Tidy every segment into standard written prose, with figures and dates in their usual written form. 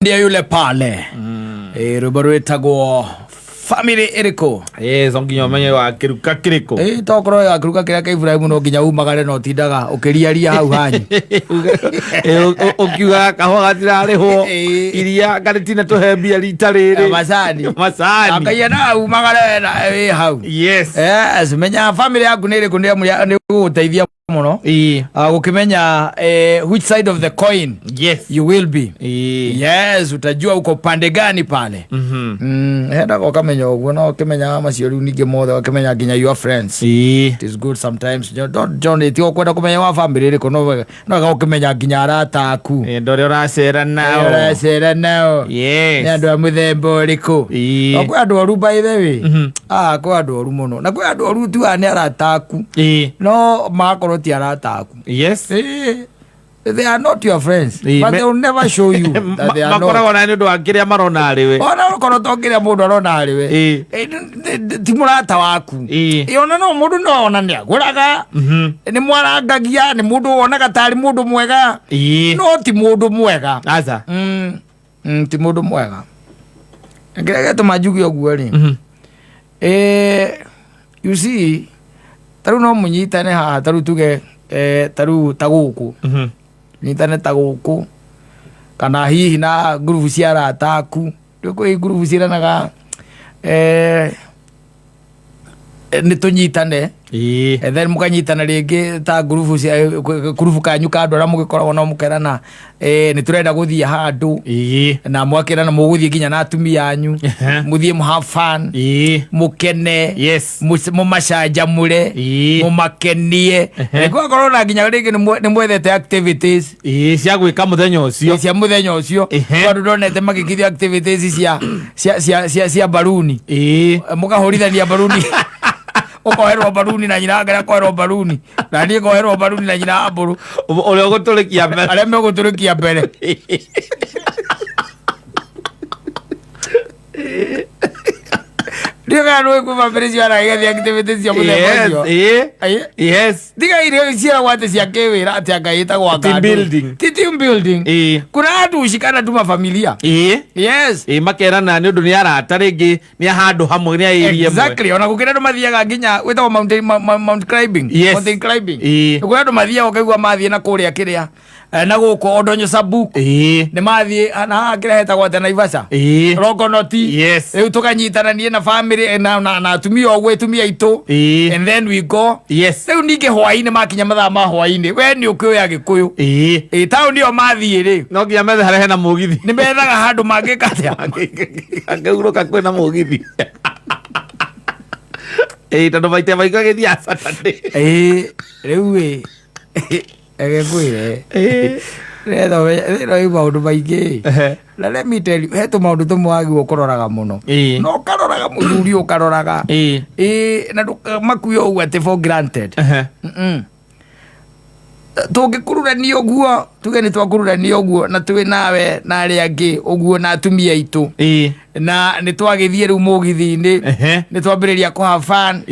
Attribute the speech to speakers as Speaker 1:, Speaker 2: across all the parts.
Speaker 1: Ndiye yule pale rwĩmbo rwĩtagwo family ĩrĩkũ.
Speaker 2: Yes, no nginya ũmenye wa kĩruka kĩrĩkũ.
Speaker 1: Tokorwo ya kĩruka kĩrĩa kĩa Ibrahim no nginya umagare no tindaga ũkĩriaria hau hanyu.
Speaker 2: Ũkiugaga kahũa gatirarĩhwo, iria karĩtina tũhe mbia rita rĩrĩ.
Speaker 1: Macani.
Speaker 2: Macani.
Speaker 1: Akaia na umagare na wĩ hau.
Speaker 2: Yes.
Speaker 1: Yes, menya family yaku nĩ ĩrĩkũ nĩ gũgũteithia mũno gũkĩmenya which side of the coin you will be. Yes, utajua uko pande gani pale. Hendaga ũkamenya ũguo no ũkĩmenyaga macio rĩu ningĩ mothe ũkĩmenya nginya your friends. It is good sometimes. Don't John, tiga kwenda kũmenya wa family ĩrĩkũ, no wega no wega ũkĩmenya nginya arata aku.
Speaker 2: Andũ arĩa ũracera nao.
Speaker 1: Ũracera nao nĩ andũ a mũthemba ũrĩkũ. No kwĩ andũ oru, by the way. Ah, kwĩ andũ oru mũno na kwĩ andũ oru tugaga nĩ arata aku, no magakorwo ti arata aku. They are not your friends, but they will never show you that they are not.
Speaker 2: Makoragwo na nĩ ũndũ wa kĩrĩa marona arĩ we.
Speaker 1: Ona okorwo to kĩrĩa mũndũ arona harĩ we, ti mũrata waku. Ona no mũndũ no ona nĩ agũraga, nĩ mwarangagia, nĩ mũndũ wonaga tarĩ mũndũ mwega, no ti mũndũ mwega.
Speaker 2: Aca.
Speaker 1: Ti mũndũ mwega. Na kĩrĩa gĩatũma njuge ũguo rĩ, you see, tarĩu no mũnyitane haha, tarĩu tuge tarĩu ta gũkũ, nyitane ta gũkũ kana hihi na ngurubu cia arata aku. Rĩu kwĩ ngurubu ciĩranaga nĩ tũnyitane, and then mũkanyitana rĩngĩ ta ngurubu cia ngurubu kanyu ka andũ arĩa mũgĩkoragwo nao, mũkerana nĩ tũrenda gũthiĩ handũ, na mwakĩrana mũgũthiĩ nginya na atumia anyu, mũthiĩ mũ have fun, mũkene, mũmacanjamũre, mũmakenie. Gwakorwo na nginya rĩngĩ nĩ mwethete activities
Speaker 2: Cia gwĩka mũthenya ũcio.
Speaker 1: Cia mũthenya ũcio. Tondũ ndonete magĩkithio activities cia baruni, mũkahũrithania baruni, ũkoherwo baruni na nyina wake akoherwo baruni na niĩ ngoherwo baruni na nyina wa mbũrũ.
Speaker 2: Ũrĩa ũgũtũrĩkia mbere.
Speaker 1: Arĩa megũtũrĩkia mbere. Ndiũ kana nĩ kwĩ bamĩrĩ ciaragethi activities cia mũthemba ũcio. Tiga irio ciĩragwo atĩ cia kĩwĩra atĩ anga ĩtagwo
Speaker 2: Team
Speaker 1: anga
Speaker 2: building.
Speaker 1: Ti team building. Kuna andũ ucikana tu mafamilia. Yes.
Speaker 2: Makerana nĩ ũndũ nĩ arata, rĩngĩ nĩ a handũ hamwe, nĩ a area ĩmwe.
Speaker 1: Exactly. Ona gũkĩra andũ mathiaga nginya gwĩtagwo mount climbing. Mountain climbing. Kũrĩ andũ mathiaga ũkaigua mathiĩ na kũrĩa kĩrĩa na gũkũ Ondonyo Sabuk, nĩ mathiĩ na haha kĩrĩa hetagwo atĩa, Naivasha, Longonoti. Rĩu tũkanyitana niĩ na family na atumia ũguo, atumia aitũ, and then we go. Rĩu ningĩ hwaĩ-inĩ makinya mathaa ma hwaĩ-inĩ, we nĩ ũkĩũĩ Agĩkũyũ, taũni ĩyo mathiĩ rĩ,
Speaker 2: No nginya methe harĩa hena mũgithi.
Speaker 1: Nĩ methaga handũ mangĩka atĩa?
Speaker 2: Angĩhurũka kwĩna mũgithi. Tondũ maita maingĩ agĩthiaga Saturday.
Speaker 1: Rĩu ĩ reke ngwĩre, nĩgetha ũmenye thĩna wĩ maũndũ maingĩ. Na let me tell you, he tũmaũndũ tũmwe wagĩrĩirwo kũroraga mũno. Na ũkaroraga mũthuri, ũkaroraga, na ndũkamakue ũguo atĩ for granted. Tũngĩkururania ũguo, tuge nĩ twakururania ũguo na twĩ nawe na arĩa angĩ ũguo na atumia aitũ, na nĩ twagĩthiĩ rĩu mũgithi-inĩ, nĩ twambĩrĩria kũ have fun,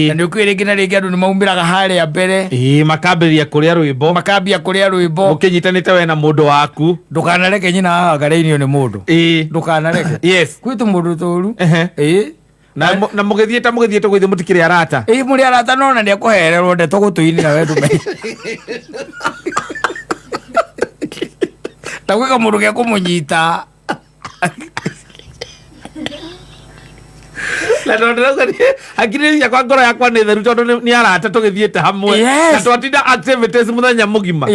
Speaker 1: na nĩ ũkũĩ rĩngĩ na rĩngĩ andũ nĩ maumĩraga harĩa mbere.
Speaker 2: Makambĩrĩria kũrĩa rwĩmbo.
Speaker 1: Makambia kũrĩa rwĩmbo.
Speaker 2: Mũkĩnyitanĩte we na mũndũ waku.
Speaker 1: Ndũkanareke nyina wagareinio nĩ mũndũ. Ndũkanareke. Kwĩ tũmũndũ tũru.
Speaker 2: Na mũgĩthiĩte mũgĩthiĩte gũthiĩ mũtikĩrĩ arata.
Speaker 1: Mũrĩ arata, no na nĩ ekũhererwo ndeto gũtũ-inĩ na we ndũmenye ta gwĩ kamũndũ gekũmũnyita.
Speaker 2: Na tondũ ndĩrauga hakiri ciakwa, ngoro yakwa nĩ theru tondũ nĩ arata tũgĩthiĩte hamwe, na twatinda activities mũthenya mũgima.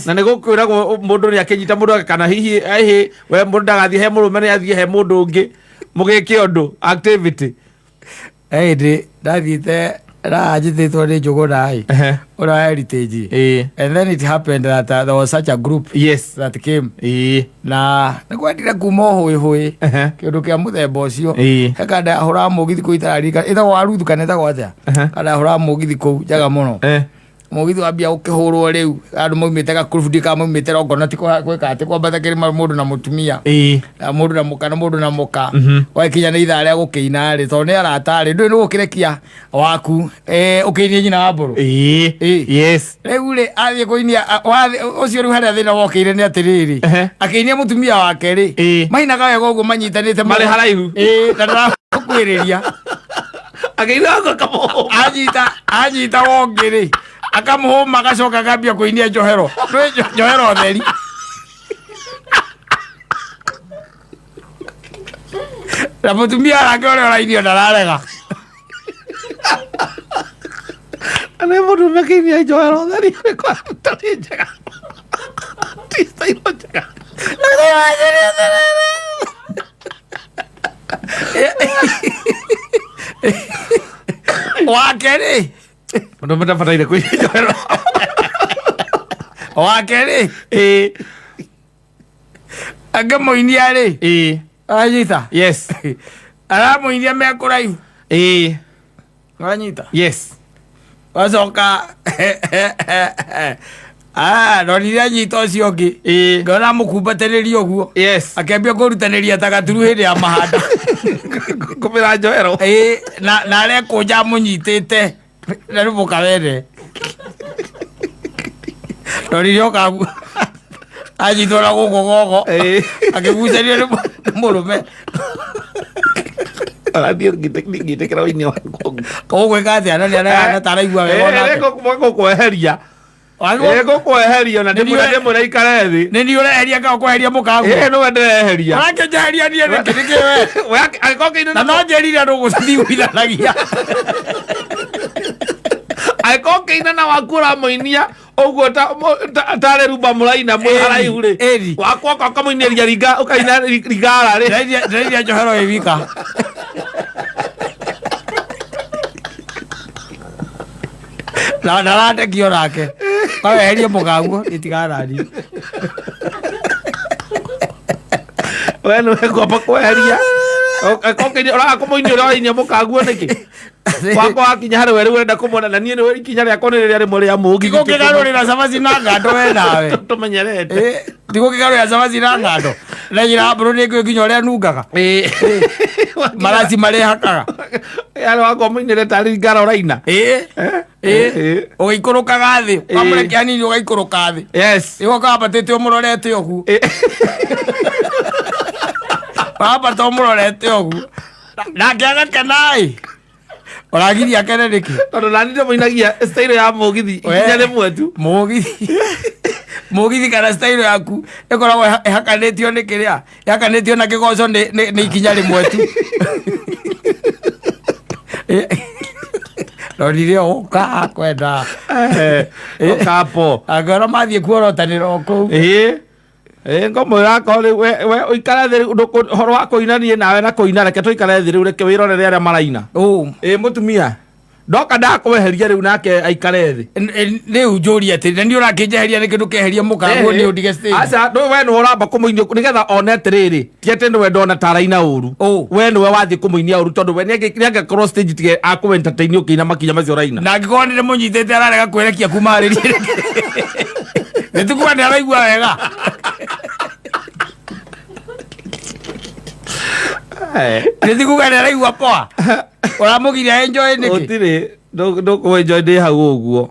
Speaker 2: Na nĩ gũkwĩragwo mũndũ nĩ akĩnyita mũndũ, kana hihi hihi we mũndũ ndagathiĩ he mũrũme, nĩ athiĩ he mũndũ ũngĩ mũgĩke ũndũ activity.
Speaker 1: Hĩndĩ ndathiĩte ranjĩtĩtwo nĩ Njũgũna ĩ, ũrĩa wa Heritage, and then it happened that there was such a group that came, na nĩ kwendire kuma ũhũĩhũĩ, kĩndũ kĩa mũthemba ũcio. He kanda yahũraga mũgithi kũu, itararika ĩtagwo Waruthu kana ĩtagwo atĩa, kanda yahũraga mũgithi kũu njega mũno. Mũgithi wambia gũkĩhũrwo rĩu, andũ maumĩte gakurubu, ndiũĩ kana maumĩte Longonot gwĩka atĩ, kwambata kĩrĩma, mũndũ na mũtumia. Na mũndũ na mũka na mũndũ na mũka. Gwakinya nĩ ithaa rĩa gũkĩina rĩ, tondũ nĩ arata rĩ, ndũĩ nĩ gũkĩrekia waku ũkĩinie nyina wa mbũrũ. Rĩu rĩ, athiĩ kũinia ũcio rĩu harĩa thĩna wokĩire nĩ atĩrĩrĩ, akĩinia mũtumia wake rĩ, mainaga wega ũguo manyitanĩte.
Speaker 2: Marĩ haraihu.
Speaker 1: Ĩĩ, na ndarakwĩrĩria.
Speaker 2: Akĩina akamũhũma.
Speaker 1: Anyita wongĩ rĩ, akamũhũma, agacoka akambia kũinia njohero. Ndũĩ njohero theri. Na mũtumia wake ũrĩa ũrainio ndararega.
Speaker 2: Nĩ mũndũ mekĩinia njohero theri nĩ tarĩ njega. Ti style njega.
Speaker 1: Wake rĩ,
Speaker 2: Mũndũ matabataire kũinia njohero.
Speaker 1: Wake rĩ, angĩmũinia rĩ, anyita, aramũinia me kũraihu. Anyita. Wacoka ndonire anyita ũcio ũngĩ, ngona mũkumbatĩrĩria ũguo, akĩambia kũrutanĩria ta gaturu hĩndĩ ya mahanda.
Speaker 2: Kũmĩra njohero.
Speaker 1: Ĩĩ, na arekũnja amũnyitĩte na nĩ mũkawene. Ndonire oka anyitwo na gũkũ gogo, akĩgucĩrio nĩ mũrũme.
Speaker 2: Arathiĩ ngĩtĩkĩra ũini waku.
Speaker 1: Ũgwĩka atĩa? Na nĩ arehana ta araigua wega onake.
Speaker 2: Gũkweheria. Gũkweheria na ndĩmwĩra ikare thĩ.
Speaker 1: Nĩ niĩ ũreheria kana ũkweheria mũkaguo?
Speaker 2: Ĩĩ, nĩwe ndĩreheria.
Speaker 1: Ũrakĩnjeheria niĩ nĩkĩ? Nĩkĩ we?
Speaker 2: We angĩkorwo kĩina
Speaker 1: Na no njĩrire andũ gũcithiguithanagia.
Speaker 2: Angĩkorwo kĩina na waku ũramũinia ũguo tarĩ rumba mũraina mwĩ haraihu rĩ, wakwa ũka ũkamũinĩria ringa ũkaina rigara rĩ.
Speaker 1: Ndĩrainia njohero ĩ wika. Na ndaratekio nake kaweherie mũkaguo itiganani.
Speaker 2: We nĩwe ngwamba kweheria. Angĩkorwo kĩina ũraga kũmũinia ũrĩa ũrainia mũkaguo nĩkĩ? Wakwa wakinya harĩ we rĩu ũrenda kũmwona na niĩ nĩwe ikinya rĩakwa nĩ rĩrĩa rĩmwe rĩa mũgithi.
Speaker 1: Tigũkĩgarũrĩra cabaci na ngando we nawe.
Speaker 2: Tũmenyerete.
Speaker 1: Tigũkĩgarũrĩra cabaci na ngando na nyina wa mbũrũ nĩ ngũĩ nginya ũrĩa nungaga, maraci marĩhakaga.
Speaker 2: Yarĩ wakwa mũinĩre tarĩ ngara ũraina.
Speaker 1: Ĩĩ, ũgĩikũrũkaga thĩ, wamũrekia hanini ũgaikũrũka thĩ. Ĩgo kambatĩte ũmũrorete ũguo, wambata ũmũrorete ũguo, nake agakena. Ĩ, ũragiria akene nĩkĩ?
Speaker 2: Tondũ nani ndĩmũinagia style ya mũgithi ikinya rĩmwe tu.
Speaker 1: Mũgithi kana style yaku ĩkoragwo ĩhakanĩtio nĩ kĩrĩa ĩhakanĩtio na kĩgoco nĩ ikinya rĩmwe tu. Ndonire ũka kwenda.
Speaker 2: Ũkapo.
Speaker 1: Angĩona mathiĩ kuorotanĩra o kũu.
Speaker 2: Ĩĩ, ngũmwĩra akorwo rĩu we ũikare thĩ rĩu, ũhoro wa kũina niĩ nawe na kũina, reke tũikare thĩ rĩu, reke wĩrorere arĩa maraina. Ĩĩ, mũtumia ndoka ndakweheria rĩu nake aikare thĩ.
Speaker 1: Rĩu njũrie atĩrĩ, na niĩ ũrakĩnjeheria nĩkĩ? Ndũkeheria mũkaguo nĩ ũndige stage.
Speaker 2: Aca, ndũ we nĩwe ũramba kũmũinia nĩgetha one atĩrĩrĩ, ti atĩ nĩwe ndona ta araina ũru. We nĩwe wathiĩ kũmũinia ũru, tondũ we nĩangĩkorwo stage tige akũ entertain ũkĩina makinya macio ũraina.
Speaker 1: Na angĩkorwo nĩ ndĩmũnyitĩte ararega kwĩrekia kuma harĩ niĩ, nĩ tikuga nĩ araigua wega. Nĩ tikuga nĩ araigua poa. Ũramũgiria enjoy nĩkĩ?
Speaker 2: Gũtirĩ ndũkũenjoy ndĩ hau ũguo.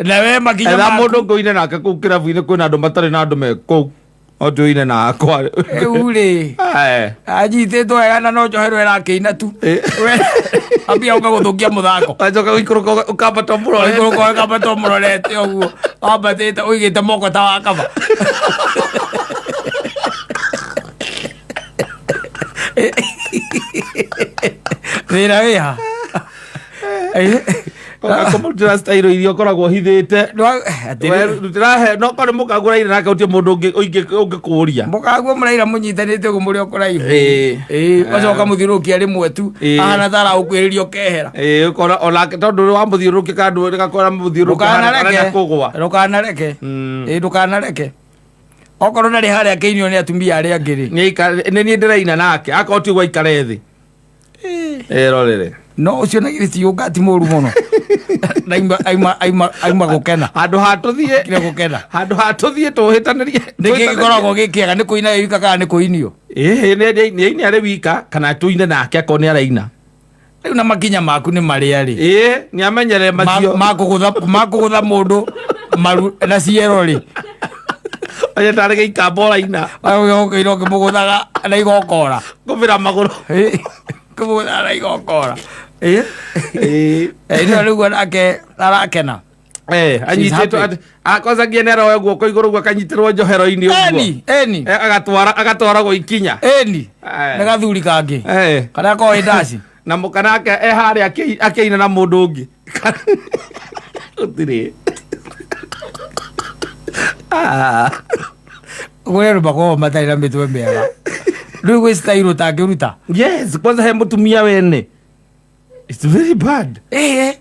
Speaker 1: Na we makinya
Speaker 2: Etha
Speaker 1: maku.
Speaker 2: Mũndũ ngũine nake kũu kĩrabu-inĩ, kwĩna andũ matarĩ na andũ me kũu no tũine nakwa.
Speaker 1: Rĩu rĩ, anyitĩtwo wega na no njohero ĩrakĩina tu. We ambia ũka gũthũkia mũthako.
Speaker 2: Wacoka gũikũrũka ũkambata ũmũrorete.
Speaker 1: Ũikũrũka ũkambata ũmũrorete ũguo wambatĩte ũigĩte moko ta wakaba. Thĩna wĩha?
Speaker 2: Ũka kũmũrutĩra style iria ũkoragwo ũhithĩte. We rutĩra he no korwo nĩ mũkagũra nake ũtie mũndũ ũngĩ ũngĩkũria.
Speaker 1: Mũkaguo mũraira mũnyitanĩte ũguo mũrĩ o kũraihu. Ĩĩ, ũgacoka mũthiũrũrũkia rĩmwe tu. Ahana ta aragũkuhĩrĩria ũkehera.
Speaker 2: Ĩĩ, ũkona onake tondũ wamũthiũrũrũkia kandũ gakora mũthiũrũrũkia
Speaker 1: Ndũkanareke.
Speaker 2: kũgwa.
Speaker 1: Ndũkanareke. Ĩĩ, ndũkanareke okorwo ndarĩ harĩa akĩinio nĩ atumia arĩa angĩ rĩ.
Speaker 2: Nĩ niĩ ndĩraina nake, akorwo ti ũguo aikare thĩ erorere.
Speaker 1: No ũcio na githĩ ti ũngati mũru mũno? Na aima aima aima aima gũkena.
Speaker 2: Handũ ha tũthiĩ
Speaker 1: Kire gũkena.
Speaker 2: Handũ ha tũthiĩ tũhĩtanĩrie.
Speaker 1: Nĩ kĩ gĩkoragwo gĩ kĩega, nĩ kũina ĩ wika kana nĩ kũinio?
Speaker 2: Ĩhĩ, nĩ aine arĩ wika kana tũine nake akorwo nĩ araina.
Speaker 1: Rĩu na makinya maku nĩ marĩa rĩ?
Speaker 2: Ĩĩ, nĩ amenyere macio.
Speaker 1: Makũgũtha mũndũ maru na ciero rĩ.
Speaker 2: Oye tarĩ gĩikamba ũraina.
Speaker 1: Ũkĩira ũkĩmũgũthaga na igokora.
Speaker 2: Kũbĩra magũrũ.
Speaker 1: Ĩ, kũmũgũthaga na igokora. Ĩ.
Speaker 2: Ĩĩ.
Speaker 1: Ĩ, rĩu nake arakena.
Speaker 2: Eh, anyitĩtwo
Speaker 1: happy.
Speaker 2: atĩ kwanza nginya nĩ aroya guoko igũrũ ũguo akanyitĩrwo njohero-inĩ ũguo.
Speaker 1: Eni, eni.
Speaker 2: Eh, agatwaragwo ikinya.
Speaker 1: Eni.
Speaker 2: Eh.
Speaker 1: Nĩ gathuri kangĩ.
Speaker 2: Eh.
Speaker 1: Karĩa koĩ ndaci.
Speaker 2: Na mũka nake e harĩa akĩina na mũndũ ũngĩ. Gũtirĩ. Ah.
Speaker 1: Kũrĩ andũ makoragwo matarĩ na mĩtwe mĩega. Rĩu gwĩ style ũtangĩruta.
Speaker 2: Yes, kwanza he mũtumia wene. It's very bad.
Speaker 1: Ĩĩ.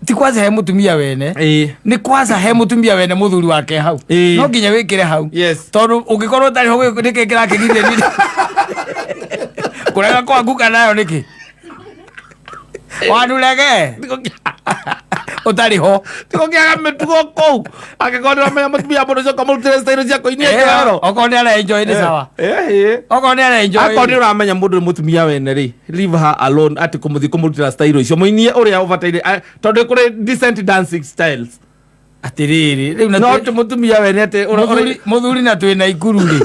Speaker 1: Ti kwanza he mũtumia wene.
Speaker 2: Ĩĩ.
Speaker 1: Nĩ kwanza he mũtumia wene mũthuri wake hau.
Speaker 2: Ĩĩ.
Speaker 1: No nginya wĩkĩre hau.
Speaker 2: Yes.
Speaker 1: Tondũ ũngĩkorwo ũtarĩ ho nĩkĩ kĩrakĩgirĩrĩria? Kũrega kwaku kanayo nĩkĩ? Wanurege ũtarĩ ho.
Speaker 2: Tikũkĩaga mĩtugo kũu. Angĩkorwo nĩ ũramenya mũtumia mũndũ ũcio ũkamũrutĩra style cia kũinia njohero.
Speaker 1: Okorwo nĩ ara enjoy nĩ sawa.
Speaker 2: Eh,
Speaker 1: Okorwo nĩ ara enjoy.
Speaker 2: Akorwo nĩ ũramenya mũndũ nĩ mũtumia wene rĩ, leave her alone atĩ kũmũthiĩ kũmũrutĩra style icio mũinie ũrĩa ũbataire tondũ kũrĩ decent dancing styles.
Speaker 1: Atĩrĩrĩ, rĩu na
Speaker 2: No ti mũtumia wene atĩ
Speaker 1: Mũthuri na twĩna ikuru rĩ.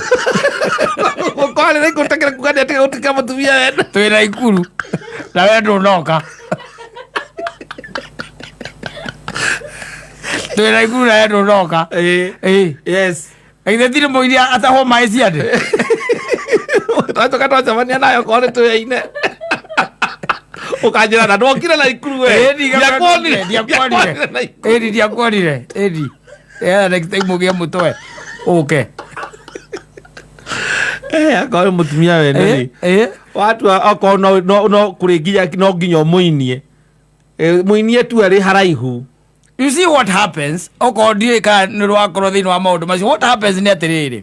Speaker 2: Ũkwarĩra ikũtekera kuga nĩ atĩ gũtuĩka mũtumia wene.
Speaker 1: Twĩna ikuru. Na we ndũnoka. Twĩna ikuru na we ndũnoka.
Speaker 2: Ĩĩ.
Speaker 1: Ĩĩ.
Speaker 2: Yes.
Speaker 1: Githĩ ti mũiria atahwo maĩ ciande.
Speaker 2: Twacoka twacemania nayo korwo nĩ twĩyaine. Ũkanjĩra na ndwokire na ikuru we.
Speaker 1: Ĩĩ,
Speaker 2: Ndiakuonire.
Speaker 1: ndiakuonire.
Speaker 2: Ndiakuonire na ikuru.
Speaker 1: Ĩni ndiakuonire. Ĩni. Yeah, next time ũgĩe mũtwe. Ũke.
Speaker 2: Eh, akorwo nĩ mũtumia wene rĩ.
Speaker 1: Ĩĩ.
Speaker 2: Watua okorwo no kũrĩ nginya no nginya ũmũinie. Eh, mũinie tu arĩ haraihu.
Speaker 1: You see what happens, okorwo ndiũĩ kana nĩ rwakorwo thĩinĩ wa maũndũ macio, what happens nĩ atĩrĩrĩ,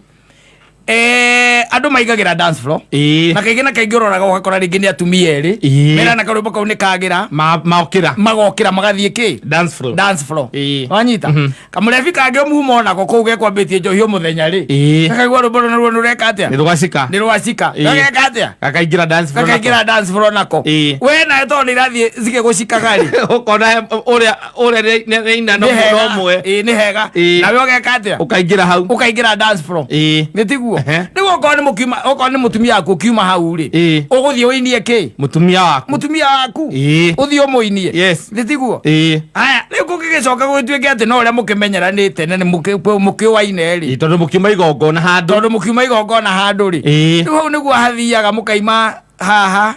Speaker 1: andũ maigagĩra dance floor.
Speaker 2: Ĩĩ.
Speaker 1: Na kaingĩ na kaingĩ ũroraga ũgakora rĩngĩ nĩ atumia erĩ.
Speaker 2: Ĩĩ.
Speaker 1: Merana karwĩmbo kau nĩ kagĩra.
Speaker 2: Maokĩra.
Speaker 1: Magokĩra magathiĩ kĩ?
Speaker 2: Dance floor.
Speaker 1: Dance floor.
Speaker 2: Ĩĩ.
Speaker 1: Wanyita? Kamũrebi kangĩ mũhumo onako kũu gekwambĩtie njohi o mũthenya rĩ.
Speaker 2: Ĩĩ.
Speaker 1: Gakaigua rwĩmbo rũu naruo nĩrũreka atĩa?
Speaker 2: Nĩ rwacika.
Speaker 1: Nĩ rwacika.
Speaker 2: Ĩĩ.
Speaker 1: Gageka atĩa?
Speaker 2: Gakaingĩra dance floor.
Speaker 1: Gakaingĩra dance floor nako.
Speaker 2: Ĩĩ.
Speaker 1: We nawe tondũ nĩ irathiĩ cikĩgũcikaga rĩ.
Speaker 2: Ũkona ũrĩa ũrĩa nĩ no
Speaker 1: Nĩ hega.
Speaker 2: ũmwe.
Speaker 1: Ĩĩ, nĩ hega.
Speaker 2: Ĩĩ.
Speaker 1: Nawe ũgeka atĩa?
Speaker 2: Ũkaingĩra hau.
Speaker 1: Ũkaingĩra dance floor.
Speaker 2: Ĩĩ.
Speaker 1: Nĩ tiguo?
Speaker 2: Ehe.
Speaker 1: Rĩu okorwo nĩ mũkiuma, okorwo nĩ mũtumia waku ũkiuma hau rĩ.
Speaker 2: Ĩĩ.
Speaker 1: Ũgũthiĩ ũinie kĩ?
Speaker 2: Mũtumia waku.
Speaker 1: Mũtumia waku.
Speaker 2: Ĩĩ.
Speaker 1: Ũthiĩ ũmũinie.
Speaker 2: Yes.
Speaker 1: Nĩ tiguo?
Speaker 2: Ĩĩ.
Speaker 1: Aya, rĩu kũngĩgĩcoka gũgĩtuĩke atĩ no ũrĩa mũkĩmenyeranĩte na nĩ mũkĩũaine rĩ.
Speaker 2: Ĩĩ, tondũ mũkiuma igongona handũ.
Speaker 1: Tondũ mũkiuma igongona handũ rĩ.
Speaker 2: Ĩĩ.
Speaker 1: Rĩu hau nĩguo hathiaga mũkaima haha,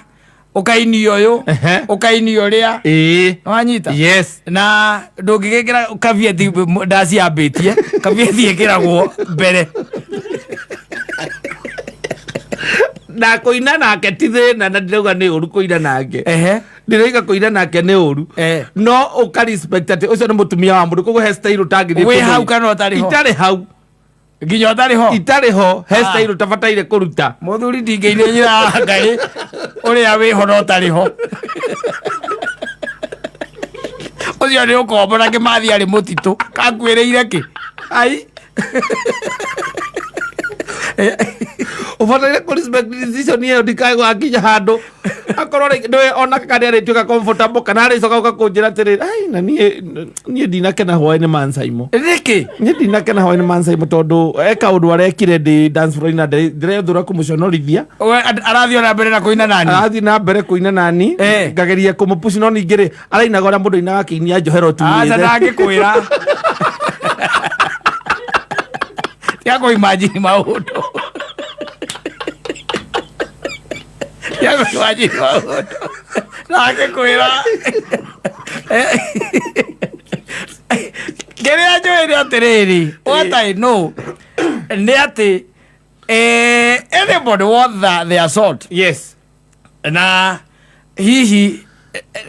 Speaker 1: ũkainia ũyũ,
Speaker 2: Ehe.
Speaker 1: ũkainia ũrĩa.
Speaker 2: Ĩĩ.
Speaker 1: Wanyita?
Speaker 2: Yes.
Speaker 1: Na ndũngĩgĩkĩra kabieti ndaciambĩtie, kabieti ĩkĩragwo mbere.
Speaker 2: Na kũina nake ti thĩna na ndirauga nĩ ũru kũina nake.
Speaker 1: Ehe.
Speaker 2: Ndĩroiga kũina nake nĩ ũru.
Speaker 1: Eh.
Speaker 2: No ũka respect atĩ ũcio nĩ mũtumia wa mũndũ koguo he style ũtangĩthiĩ
Speaker 1: Wĩ
Speaker 2: kũmũina.
Speaker 1: hau kana ũtarĩ ho?
Speaker 2: Itarĩ hau.
Speaker 1: Nginya ũtarĩ ho?
Speaker 2: Itarĩ ho, he
Speaker 1: Ah.
Speaker 2: style ũtabataire kũruta.
Speaker 1: Mũthuri ndingĩinĩ nyina Ngai ũrĩa wĩho na ũtarĩ ho. Ũcio nĩ ũkombo na Kĩmathi arĩ mũtitũ. Kakuĩrĩire kĩ? Ai.
Speaker 2: Ũbataire kũ respect decision ĩyo ndikae gũgakinya handũ akorwo rĩngĩ ndũĩ ona kana nĩarĩtuĩka comfortable kana arĩcoka gũka kũnjĩra atĩrĩrĩ, ai na niĩ ndinakena hwaĩ-inĩ mansaimo.
Speaker 1: Nĩkĩ?
Speaker 2: Niĩ ndinakena hwaĩ-inĩ mansaimo tondũ e kaũndũ arekire ndĩ dance floor na ndĩrethũra kũmũconorithia.
Speaker 1: We, arathiĩ ona mbere na kũina nani?
Speaker 2: Arathiĩ na mbere kũina nani.
Speaker 1: Eh.
Speaker 2: Ngageria kũmũpush no ningĩ rĩ arainaga ũrĩa mũndũ ainaga akĩinia njohero tu.
Speaker 1: Aca ndangĩkwĩra. Tiga kũ imagine maũndũ. Tiga kũ imagine maũndũ. Ndangĩkwĩra. Kĩrĩa njũĩ nĩ atĩrĩrĩ, what I know nĩ atĩ, anybody worth their salt.
Speaker 2: Yes.
Speaker 1: Na hihi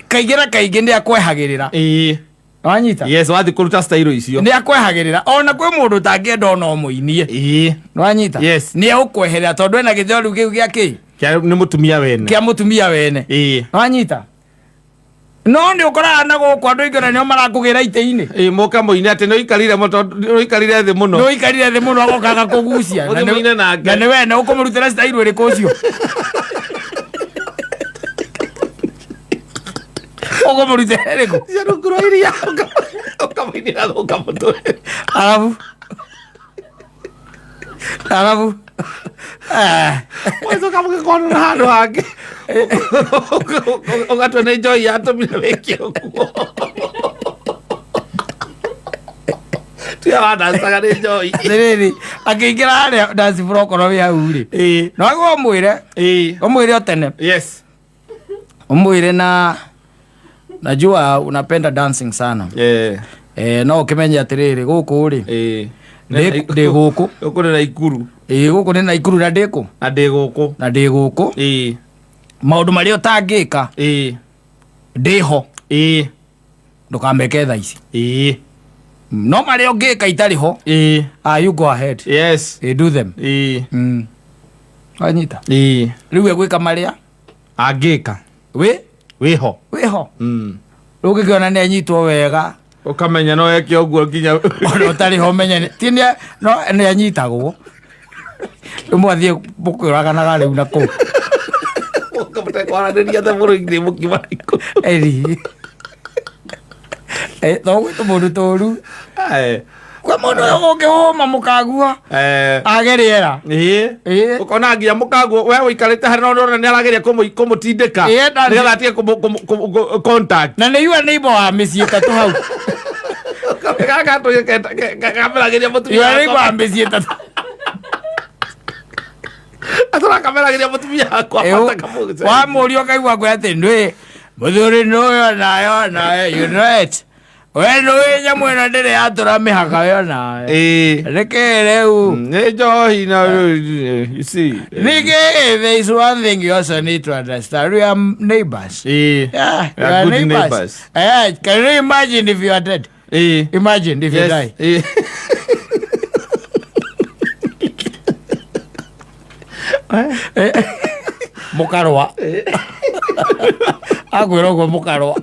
Speaker 1: kaingĩ na kaingĩ nĩ akwehagĩrĩra.
Speaker 2: Ĩĩ.
Speaker 1: Wanyita?
Speaker 2: Yes, wathiĩ kũruta style icio.
Speaker 1: Nĩ akwehagĩrĩra. Ona kwĩ mũndũ ũtangĩenda ona ũmũinie.
Speaker 2: Ĩĩ.
Speaker 1: Wanyita?
Speaker 2: Yes.
Speaker 1: Nĩ egũkweherera tondũ ena gĩthĩo rĩu kĩu gĩa kĩ?
Speaker 2: Kĩa nĩ mũtumia wene.
Speaker 1: Kĩa mũtumia wene.
Speaker 2: Ĩĩ.
Speaker 1: Wanyita? No nĩ ũkoraga na gũkũ andũ aingĩ ona nĩo marakũgĩra itĩ-inĩ.
Speaker 2: Ĩĩ, mũka mũine atĩ nĩ ũikarire mũno tondũ nĩ ũikarire thĩ mũno.
Speaker 1: Nĩ ũikarire thĩ mũno agoka agakũgucia.
Speaker 2: Ũthiĩ mũine nake.
Speaker 1: Na nĩ we na ũkũmũrutĩra style ĩrĩkũ ũcio? Ũkũmũrutĩra ĩrĩkũ?
Speaker 2: Cia rungu rwa iria ũkamũinĩra thũka mũtwe.
Speaker 1: Arabu arabu eh,
Speaker 2: Wacoka mũgĩkonana handũ hangĩ. Ũgatua nĩ njohi yatũmire wĩke ũguo. Tiga wandacaga nĩ njohi.
Speaker 1: Atĩrĩrĩ, akĩingĩra harĩa dance floor okorwo wĩ hau rĩ, no agwo ũmwĩre, ũmwĩre o tene. Ũmwĩre na najua unapenda dancing sana. Eh, no ũkĩmenye atĩrĩrĩ, gũkũ rĩ, ndĩ gũkũ.
Speaker 2: Gũkũ nĩ Naikuru.
Speaker 1: Ĩĩ, gũkũ nĩ Naikuru na ndĩ kũ?
Speaker 2: Na ndĩ gũkũ.
Speaker 1: Na ndĩ gũkũ. Maũndũ marĩa ũtangĩka ndĩ ho, ndũkameke thaa ici. No marĩa ũngĩka itarĩ ho, ah, you go ahead. Eh, do them. Wanyita? Rĩu egwĩka marĩa
Speaker 2: Angĩka
Speaker 1: wĩ
Speaker 2: wĩho.
Speaker 1: Wĩho. Rĩu ũngĩkĩona nĩ anyitwo wega,
Speaker 2: Ũkamenya no eke ũguo nginya
Speaker 1: ona ũtarĩ ho menye ti no nĩ anyitagwo. Rĩu mwathiĩ mũkĩũraganaga rĩu na kũu.
Speaker 2: Mũtekwaranĩria ta bũrũri-inĩ mũkiuma Naikuru.
Speaker 1: Eri. Eh, to gwĩ tũmũndũ tũru. Kwĩ mũndũ ũyũ ũngĩhũma mũkagua age rĩera.
Speaker 2: Ũkona nginya mũkaguo we ũikarĩte harĩa no ũrona nĩ arageria kũmũtindĩka nĩgetha atige contact.
Speaker 1: Na nĩ yua neighbor wa mĩciĩ ĩtatũ hau.
Speaker 2: Gaka kameragĩria mũtumia
Speaker 1: Yua neighbor
Speaker 2: wakwa.
Speaker 1: wa mĩciĩ ĩtatũ.
Speaker 2: Atũra kameragĩria mũtumia wakwa.
Speaker 1: Wamũria ũkaigua ngwĩra atĩ ndwĩ mũthuri nũyũ nayo nawe, you know it. We nũĩ nyamũ ĩno ndĩrĩ yatũra mĩhaka yo nawe. Nĩkĩ rĩu?
Speaker 2: Nĩ njohi na you see.
Speaker 1: Ningĩ there is one thing you also need to understand. We are neighbors. Yeah,
Speaker 2: We are
Speaker 1: we are
Speaker 2: good
Speaker 1: neighbors.
Speaker 2: neighbors.
Speaker 1: Eh, can you imagine if you are dead? Imagine if you die. Mũkarũa. Akwĩra ũguo mũkarũa.